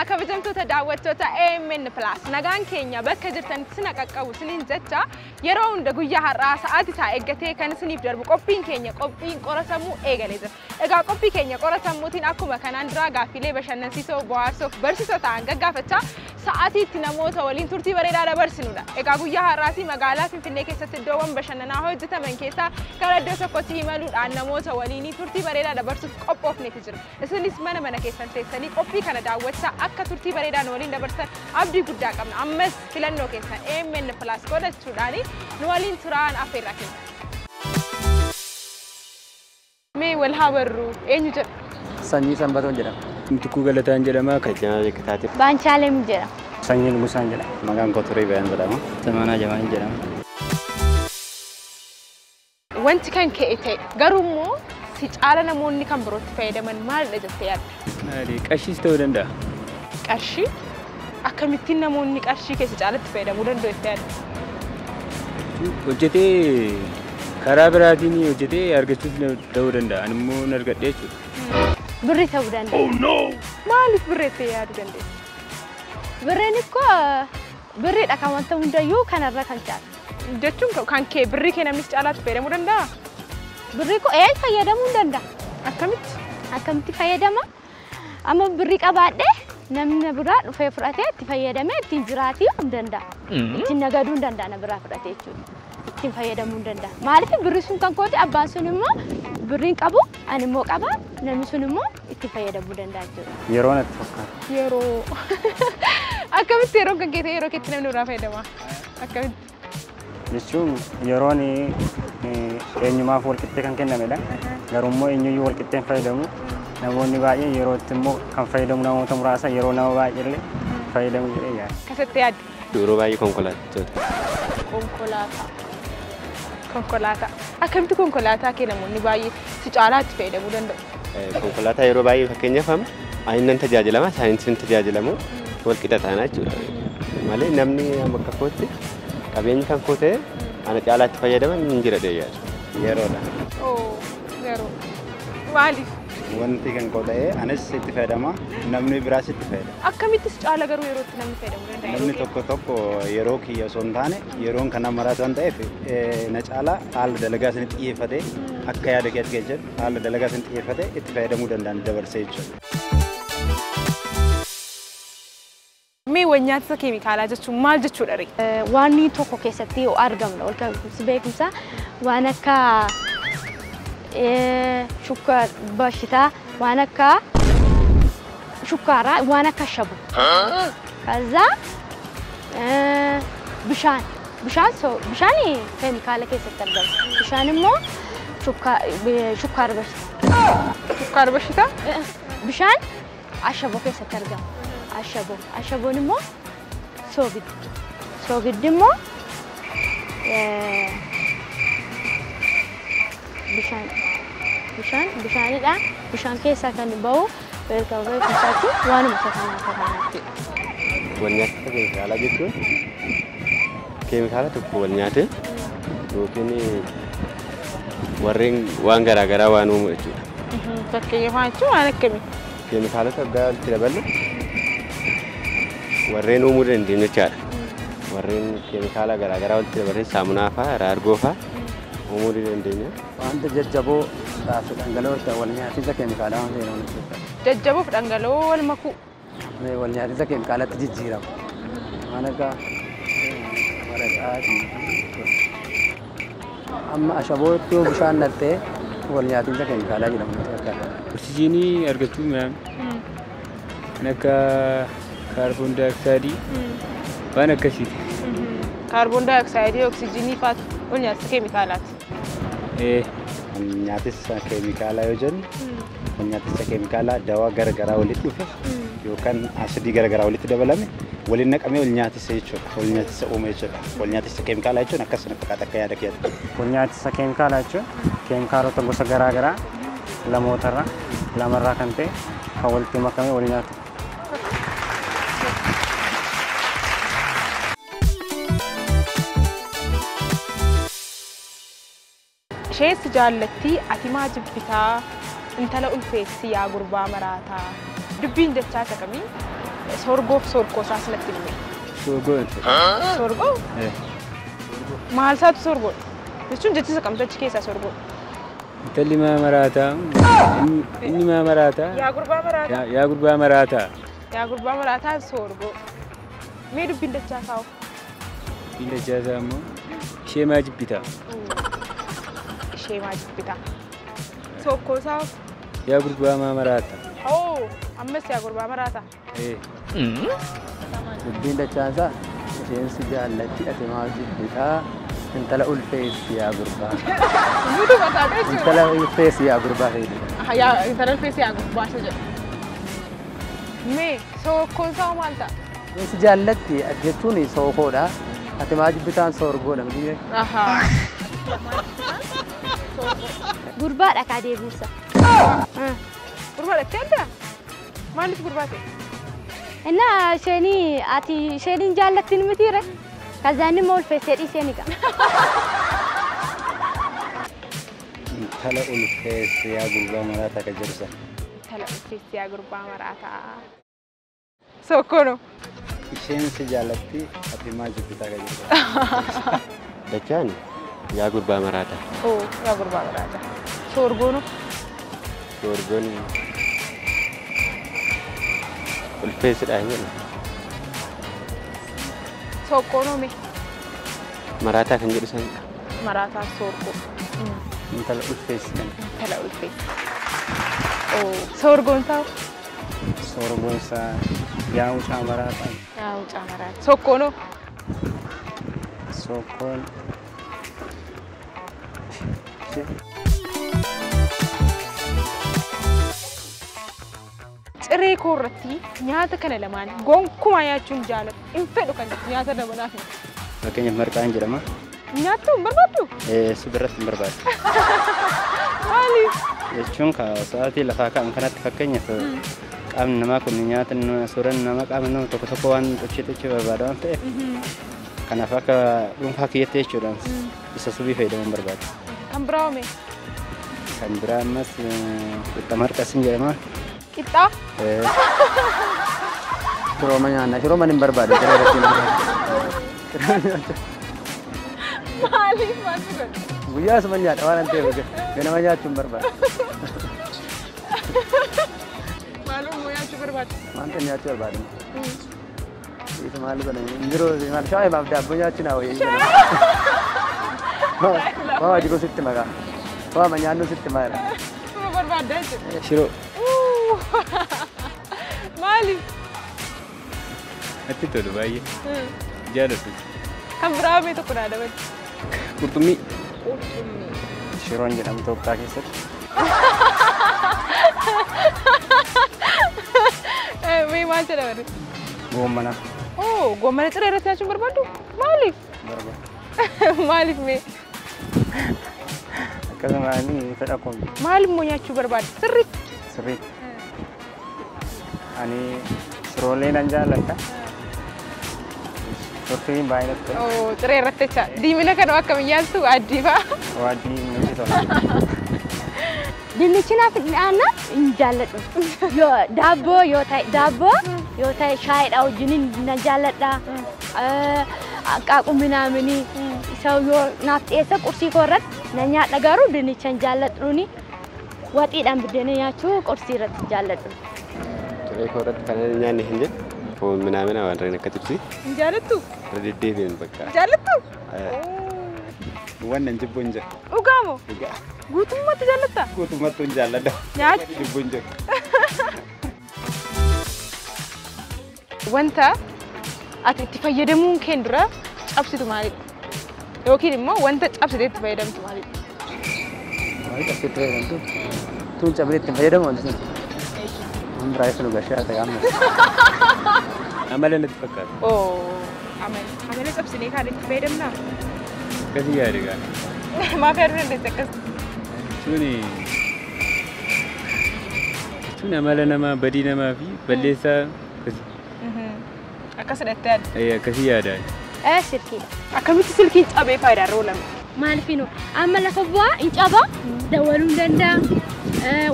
Kabajamtoota daawwattoota AMN Plus nagaan keenya bakka jirtanitti sina qaqqabu isiniin jecha yeroo hunda guyyaa har'aa sa'aatii isaa eeggatee kan isiniif darbu qophiin keenya qophiin qoratamuu eegalee jira. Egaa qophii keenya qoratamuutiin akkuma kanaan duraa gaaffilee bashannansiisoo bohaarsoo barsiisoo ta'an gaggaafachaa sa'aatii itti namoota waliin turtii bareedaa dabarsinudha. Egaa guyyaa har'aatii magaalaa Finfinnee keessatti iddoowwan bashannanaa hojjetaman keessaa gara iddoo tokkotti imaluudhaan namoota waliin turtii bareedaa dabarsuuf qophoofneeti jira. Isinis mana mana keessan teessanii qophii kana daawwachaa akka turtii bareedaan waliin dabarsan abdii guddaa qabna. Ammas filannoo keessan AMN Plus godhachuudhaan nu waliin turaan affeerraa kenna. Mee wal haa barru eenyu jedha? Sanyii Sanbatoon jedhama. Mitikuu Galataan jedhama. Qajeelaa Beekataati. Baanchaalem jedhama. Sanyii Nugusaan jedhama. Maqaan koo Turii Bayaan jedhama. Tamanaa Jamaan jedhama. Wanti kan ka'e ta'e garuu immoo si caala namoonni kan birootti fayyadaman maalidha jettee yaadda? Maali qarshiis ta'uu danda'a. Qarshii? Akkamittiin namoonni qarshii keessa caalatti fayyadamuu danda'u jettee yaadda? Hojjetee karaa biraatiin hojjetee argachuus ta'uu danda'a. Ani immoo hin argadhe jechuudha. Birri ta'uu danda'a. Maaliif birri jettee yaaduu dandeessa? Birriin ikkoo birriidha kan wanta hundayyuu kanarra kan caalu. Jechuun kan kee birrii kee namni caalaatti fayyadamuu danda'aa? Birrii koo ee fayyadamuu hin danda'a. Akkamitti? Akkamitti fayyadama? Amma birrii qabaadhee namni biraa dhufee fudhatee itti fayyadamee ittiin jiraatii hin danda'a. Ittiin nagaduu hin danda'a na biraa fudhatee jechuudha. Ittiin fayyadamuu hin danda'a. Maaliif birri sun kan kooti abbaan sun immoo birriin qabu ani immoo qaba namni sun immoo itti fayyadamuu danda'a jechuudha. Yeroo natti fakkaata. Yeroo akkamitti yeroon kan kee ta'e yeroo keetti namni biraa fayyadama? Akkamitti? Jechuun yeroon eenyumaaf walqixxee kan kennamedha. Garuu immoo eenyuyyuu walqixxee hin fayyadamu. Namoonni baay'een yerootti immoo kan fayyadamu namoota muraasa yeroo nama baay'ee illee fayyadamu jedhee yaada. Akkasitti yaaddu? Yeroo baay'ee konkolaattota. Konkolaataa. Konkolaataa. Akkamitti konkolaataa kee namoonni baay'ee si caalaatti fayyadamuu danda'u? Konkolaataa yeroo baay'ee fakkeenyaaf amma ani nan tajaajilama saayinsiin tajaajilamu walqixa taana jechuudha. Malee namni amma akka kootti qabeenyi kan koo ta'e ana caalaatti fayyadaman hin jira jedhee yaada. Yeroodha. Oo yeroo. Maaliif? Wanti kan koo ta'e anis itti fayyadama namni biraas itti fayyadama. Akkamitti si caala garuu yerootti namni fayyadamuu danda'a? Namni tokko tokko yeroo kiyya osoo hin taane yeroon kan nama maraatu waan ta'eef na caala haala dalagaa isin xiyyeeffatee akka yaada keetti jedhu haala dalagaa isin xiyyeeffatee itti fayyadamuu danda'an dabarsee jechuudha. Mee nyaata keemikaalaa jechuun maal jechuudha ree? Waan tokko keessatti argamna ol kaa'umsi beekumsa waan akka shukkaara bashitaa waan akka shukkaaraa waan akka shabu. Kaza bishaan bishaan bishaan keemikaala keessatti argama. Bishaan immoo shukkaara bashitaa. Shukkaara bashitaa? Bishaan ashaboo keessatti argama. Ashaboo. Ashaboon immoo soogidda. Soogiddi immoo bishaan bishaan bishaanidha. Bishaan keessaa kan bahu beekamu beekumsaatti waanuma isa kanaa akka kanaatti. Wal nyaata keemikaalaa jechuun keemikaala tokko wal nyaatee yookiin warreen waan garaagaraa waan uumu jechuudha. Fakkeenyaaf jechuun waan akkamii? Keemikaalota adda walitti dabalu warreen uumuu dandeenyu jechaadha. Warreen keemikaala garaagaraa walitti dabalee saamunaa fa'aa, raargoo fa'aa uumuu ni dandeenya. Wanta jajjaboo fi dhangala'oo ta'e wal nyaatiinsa keemikaalaa waan ta'e namatti fakkaata. Jajjaboo fi dhangala'oo wal makuu. Wal nyaatiinsa keemikaalatti jijjiirama. Waan akka waraqaa amma ashabootti yoo bishaan naqxee wal nyaatiinsa keemikaalaa jedhamu natti fakkaata. Oksijiinii argachuu midhaan kan akka kaarboon daayooksaayidii waan akkasiiti. Kaarboon daayooksaayidii oksijiinii fa'aatu wal nyaatisa keemikaalaati. Nyaatisa keemikaalaa yoo jennu nyaatisa keemikaalaa dawaa garaagaraa walitti dhufe yookaan asidii garaagaraa walitti dabalame waliin naqamee wal nyaatisa jechuudha. Wal nyaatisa uume jechuudha. Wal nyaatisa keemikaalaa jechuun akkasuma fakkaata akka yaada keetti. Wal nyaatisa keemikaalaa jechuun keemikaalota gosa garaagaraa lamootarraa lamarraa kan ta'e kan walitti makamee wal nyaatu. Isheen si jaallatti ati maa jibbitaa intala ulfeessi yaa gurbaa maraataa. Dubbiin jechaa isa kamii? Sorgoof sorkoo isaas natti himi. Sorgoo. Sorgoo? Maal isaatu sorgoodha? Jechuun jechi isa kamtu achi keessaa sorgoodha? Intalli maa maraataa? Inni maa maraataa? Yaa gurbaa maraataa. Yaa gurbaa maraataa. Yaa gurbaa maraataa sorgoo. Mee dubbiin dachaasaa hoo? Dubbiin dachaasaa immoo ishee maa jibbitaa? Ishee maa jibbitaa? Sokkoo isaa hoo? Yaa gurbaa maa maraataa? Oo ammas yaa gurbaa maraataa? Dubbiin dachaasaa isheen si jaallatti ati maal jibbitaa? Intala ulfeessi yaa gurbaa. Nuti mataa jechuudha. Intala ulfeessi yaa gurbaa fayyadu. Yaa intala ulfeessi yaa gurbaa isa jedhu. Mee sokkoon isaa maal ta'a? Si jaallatti jechuun sookoodha. Ati maa jibbitaan soorgoodha miti. Gurbaadha kaa deebiinsa. Gurbaadha itti adda? Maaliif gurbaa ta'e? Innaa isheenii ati isheeniin jaallattiin mitiire? Kazaan immoo ulfeessee dhiisee ni qaba. Intala ulfeessi yaa gurbaa maraataa kan jedhu sana. Intala ulfeessi yaa gurbaa maraataa. Sokkono. Isheen si jaallatti ati maa jibbitaa kan jedhu sana. Dachaan yaa gurbaa maraataa. Oo yaa gurbaa maraataa. Sorgoono. Sorgoon ulfeessidha hin jedhu. Sokkoonoo mee? Maraataa kan jedhu sana. Maraataa sorgoo. Intala ulfeessi kan. Intala ulfeessi. Oo sorgoon isaa? Sorgoon isaa yaa mucaa maraataa. Yaa mucaa maraataa. Sokkoonoo? Sokkoon. Ciree koo irratti nyaata kana lamaan gonkumaa nyaachuun jaalladhu. Hin fedhu kan nyaata dabalaaf. Fakkeenyaaf marqaan jedhama. Nyaattuu hin barbaaddu? Si biratti hin barbaadu. Maaliif? Jechuun sa'aatii lafaa ka'an kanatti fakkeenyaaf qaamni namaa kun nyaata sooranni namaa qaamni nama tokko tokko waan xochee xochee barbaada waan ta'eef kanaaf akka dhuunfaa kiyyatti jechuudhaan isa subii fayyadamuun barbaadu. Kan biraa hoo mee? Kan biraa ammas qixxa marqas hin jedhama. Qixxaa? Shirooma nyaanna. Shirooma hin barbaadu. Ciree irratti hin barbaadu. Maaliif maal si godhe? Guyyaa asuma nyaadha waan ta'eef ganama nyaachuu hin barbaadu. Maalummaa nyaachuu barbaadu? Wanta nyaachuu barbaadu. Isa maal godhan hin jiru maal shaayii maaf daabboo nyaachuu naa wayii. Waa jiru sitti maqaa. Waa nyaannu sitti maala. Shiroo barbaadda jechuudha. Shiroo. Maaliif? Natti tolu baay'ee. Jaalladhu. Kan biraa mee tokko naa dabali. Qurxummii. Qurxummii. Shiroon jedhamu Itoophiyaa keessatti. Mee maal jedhama? Goommana. Oo goommana ciree irratti nyaachuun barbaaddu? Maaliif? Barbaadu. Maaliif mee? Akkasuma ani fedha koo. Maal immoo nyaachuu barbaaddu? Sirriitti. Sirriitti. Ani shiroolee nan jaalladha. Turtiin baay'ee natti tola. Oo ciree irratti jecha. Diimina kana akkamiin nyaattu adii fa'a? Adii natti tola. Dinnichi naaf dhiyaannaan hin jaalladhu. Yoo daabboo yoo ta'e daabboo yoo ta'e shaayiidha wajjin na jaalladha. Qaaquu minaaminii isa yoo naaf dhiyeessa qursii koo irratti na nyaadha garuu dinnicha hin jaalladhuuni. Waxiidhaan biddeena nyaachuu qursii irratti hin jaalladhu. Ciree koo irratti kan inni nyaanne hin jedhu foon minaamina waan akka xibsii. Hin jaallattu? Irra deddeebiin bakka. Jaallattu? Wannan jibbu hin jiru. Dhugaamoo? Dhugaa. Guutummaatti jaallatta? Guutummaatti hin jaalladha. Nyaachuu? Jibbu hin jiru. Wanta ati itti fayyadamuun keen dura cabsitu maalidha? Yookiin immoo wanta cabsitee itti fayyadamtu maalidha? Maal cabsitee itti fayyadamtu? Tuun cabsitee itti fayyadamu wanti sun. Waan biraa ibsu gashaa ta'e amma. Amala natti fakkaata. Oo amala. Amala cabsinee kaan itti fayyadamnaa? Akkasii yaade gaa. Maaf yaaduu dandeesse akkas? Jechuun amala namaa, badii namaa fi balleessaa akkasii. Akkas hidhattee yaadda? Akkasii yaada. Silkiidha. Akkamitti silkiin cabee faayidaa irra oolame? Maaliifinu amma lafa bu'aa hin cabaa dawwaluu hin danda'a.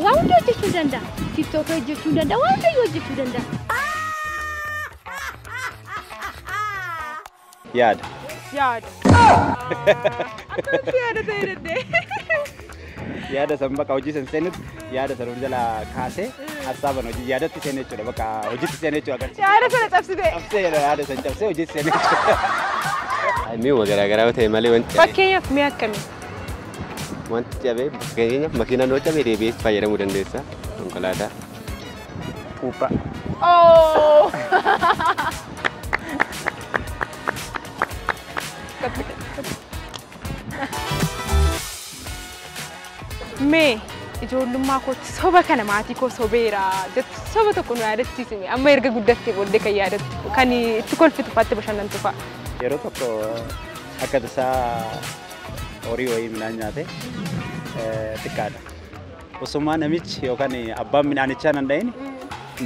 Waa hunda hojjechuu danda'a. Tiiktookii hojjechuu danda'a. Waa hundayyuu hojjechuu danda'a. Yaada. Yaada. Akkamitti yaada ta'ee danda'e? Yaada san bakka hojii san seenutti yaada san of jalaa kaasee hassaaban hojii yaadatti seenee jechuudha. Bakka hojiitti seenee jechuudha. Yaada sana cabsitee. Cabsee yaada san cabsee hojiitti seenee jechuudha. Mi'uma garaagaraa yoo ta'e malee wanti cabee. Fakkeenyaaf mi'a akkamii? Wanti cabee fakkeenyaaf makiinaan yoo cabee deebi'ee itti fayyadamuu dandeessa. Konkolaataa. Puuphaa. Oh! Mee ijoollummaa kootti soba kana maatii koo sobeera jettu soba tokko nu yaadachiisime amma erga guddattee booddee kan yaadattu kan itti kolfitu fa'aatti bashannantu fa'a. Yeroo tokko akka tasaa horii wayii midhaan nyaate xiqqaadha. Osuma namichi yookaan abbaan midhaanichaa nan dha'in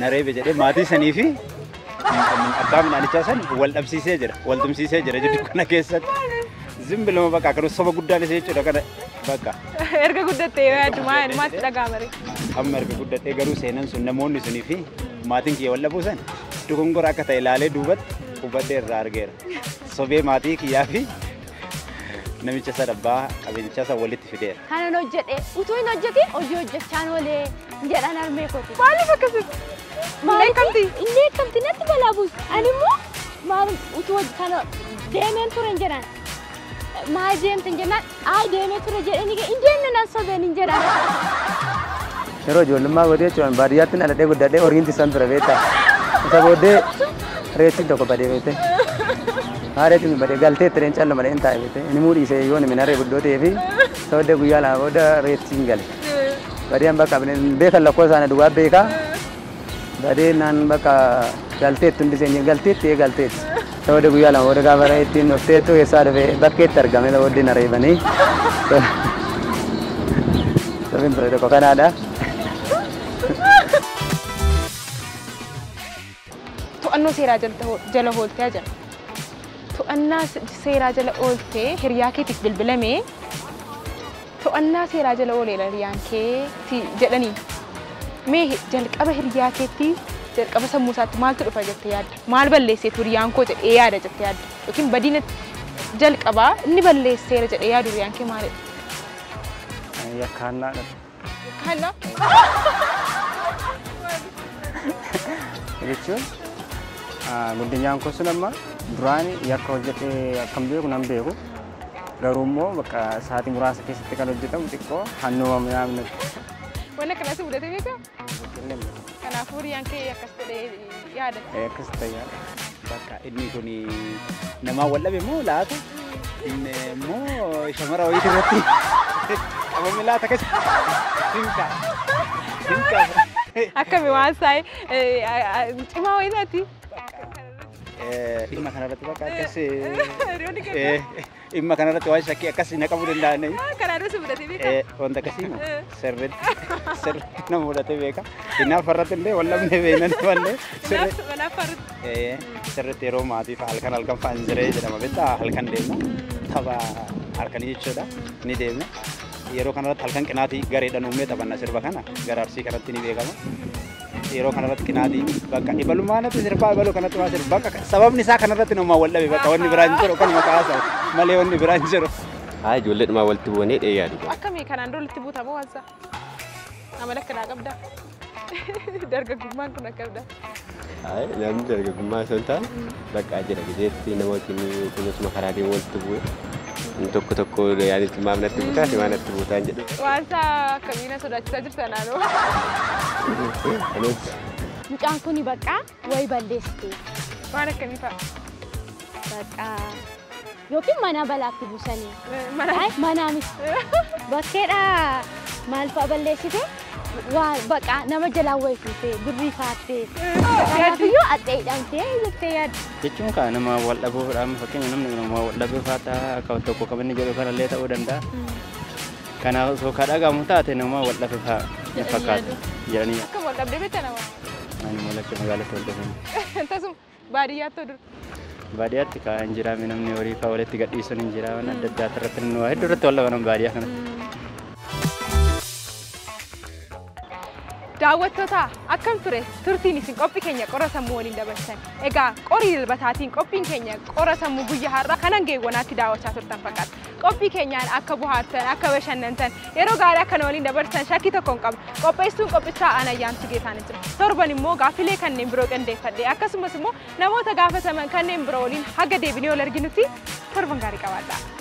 na reebe jedhee maatii sanii fi abbaa midhaanichaa san wal dhabsiisee jira, wal tumsiisee jira jidduu kana keessatti. Zimbiluma bakka akka soba guddaan isa jechuudha kana bakka. Erga guddattee yaaddu maal dhaga'ama ree? Amma erga guddattee garuu seenan sun namoonni sunii fi maatiin kiyya wal dhabuu san dogongora akka ta'e ilaalee duubatti hubadhee irraa argeera. Sobee maatii kiyyaa fi namicha sana abbaa qabeenyichaa san walitti fideera. Kanan hojjedhe utuu hin hojjetin hojii hojjechaan oolee jedhan harmee kooti. Maaliif akkasitti? Inni eekkamti natti balaa buusu. Ani immoo maal utuu kana deemeen ture hin jedhan. Maal deemte hin jennaan ayi deemee ture jedhanii hin deemne nan sobeen hin jedhan. Yeroo ijoollummaa godhee jechuun baadiyyaatti dhaladhee guddadhee horiin isaan ture beektaa. Isa booddee reettiin tokko badee beekte. Reettiin badee galtee itti reen calluma dheen taa'e beekte. Inni muu dhiisee yoo inni harree guddoo ta'ee fi isa booddee guyyaa lama booda reettiin gale. Badeen bakka beekan lakkoo isaanii duwwaa beekaa. Badee naan bakka galteetti hundi seenyee galteetti ee galteetti. Isa booddee guyyaa lama booda gaafa reettiin dhufteettu keessaa dhufee bakkeetti argame isa booddee na reebanii. Sabin ture tokko kanaadha. To'annoo seeraa jala ooltee jira. To'annaa seeraa jala ooltee hiriyaa keetiif bilbilamee to'annaa seeraa jala ooleera hiriyaan keetti jedhanii mee jalqaba hiriyaa keetti jalqaba sammuu isaatti maaltu dhufa jettee yaadda? Maal balleesseetu hiriyaan koo jedhee yaada jettee yaadda? Yookiin badiina jalqabaa inni balleesseera jedhee yaadu hiriyaan kee maalidha? Yakkaannaadha. Yakkaannaa? Jechuun guddinaan koo sun amma duraan yakka hojjetee akkam beeku nan beeku. Garuu immoo bakka sa'aatii muraasa keessatti kan hojjetamu xiqqoo hannuuma yaamna. Waan akkanaa si mudatee beekaa? Kanaafuu hiriyaan kee akkas ta'ee yaada. Akkas ta'e yaada. Bakka inni kun namaa wal dhabe moo laata? Inni immoo shamara wayii irratti qabame laata akkas hinka hinka. Akkami waan saayee cimaa wayii taati? Dhimma kanarratti bakka akkas dhimma kanarratti waan shakkii akkas na qabuu danda'an. Kanaan si mudatee beekaa? Wanta akkasii moo sirriitti sirriitti na mudatee beeka. Hinaafa irratti illee wal dhabnee beeknan malee sirriitti yeroo maatii fa'a halkan halkan fa'a hin jiree jedhama beektaa halkan deemna tapha halkanii jechuudha ni deemna. Yeroo kanarratti halkan qinaatii gareedhaan uumnee taphanna sirba kana gara Arsii kanatti ni beekama. Yeroo kanarratti qinaatii bakka ibalumaa natti sirbaa ibaluu kanatti waa sirba bakka sababni isaa kanarratti namaa wal dhabe bakka wanni biraa hin jiru kan maqaa haasa'u malee wanni biraa hin jiru. Haa ijoollee dhumaa walitti bu'anii dhee yaadu. Akkamii kanaan dura walitti buutamoo waansa? Amala akkanaa qabdaa? Dargaggummaan kun akkam dha? Haa namni dargaggummaa osoo hin taane bakka jira gizeetti nama wajjin kunuunsuma karaa deemu walitti bu'e. Inni tokko tokko yaanitti maaf natti butaa si maa natti butaa hin jedhu. Waansa akkamii na sodaachisaa jirta naannoo? Anis. Mucaan kun bakka wayi balleessite. Waan akkamii fa'a? Bakka yookiin mana balaatti buusanii. Mana? Manaa miti. Bakkeedha maal fa'a balleessite? Waan bakka nama jalaa wayi fuutee birrii faattee. Kanaafiyyuu axxee hidhamtee jettee yaaddu. Jechuun kaa nama wal dhabuudhaan fakkeenya namni nama wal dhabee faataa akka tokko qabanni jedhu kanallee ta'uu danda'a. Kanaaf osoo ka dhagahamu taate nama wal dhabe fa'a na fakkaata jedhanii. Akkam wal dhabdee beekta nama? Ani immoo lakkee magaalatti wal dhabee. Tasuma baadiyyaatti dur. Baadiyyaatti kaa hin jiraame namni horii fa'aa walitti gadhiisuun hin jira waan adda addaa irratti nu waa hedduu irratti wal dhaban baadiyyaa kanatti. Daawwattoota, akkam ture turtiin isin qophii keenya qora sammuu waliin dabarsan? Egaa qorii dilbataatiin qophiin keenya qora sammuu guyyaa har'aa kan hangeewwanaatti daawwachaa turtan fakkaata. Qophii keenyaan akka bohaartan, akka bashannantan, yeroo gaarii akkana waliin dabarsan shakkii tokko hin qabnu. Qopheessuun qophichaa ana Ayyaantu Geetaan jira. Torban immoo gaaffilee kanneen biroo qindeeffadhe, akkasumas immoo namoota gaafataman kanneen biroo waliin haga deebinee ol arginutti torban gaarii qabaadha.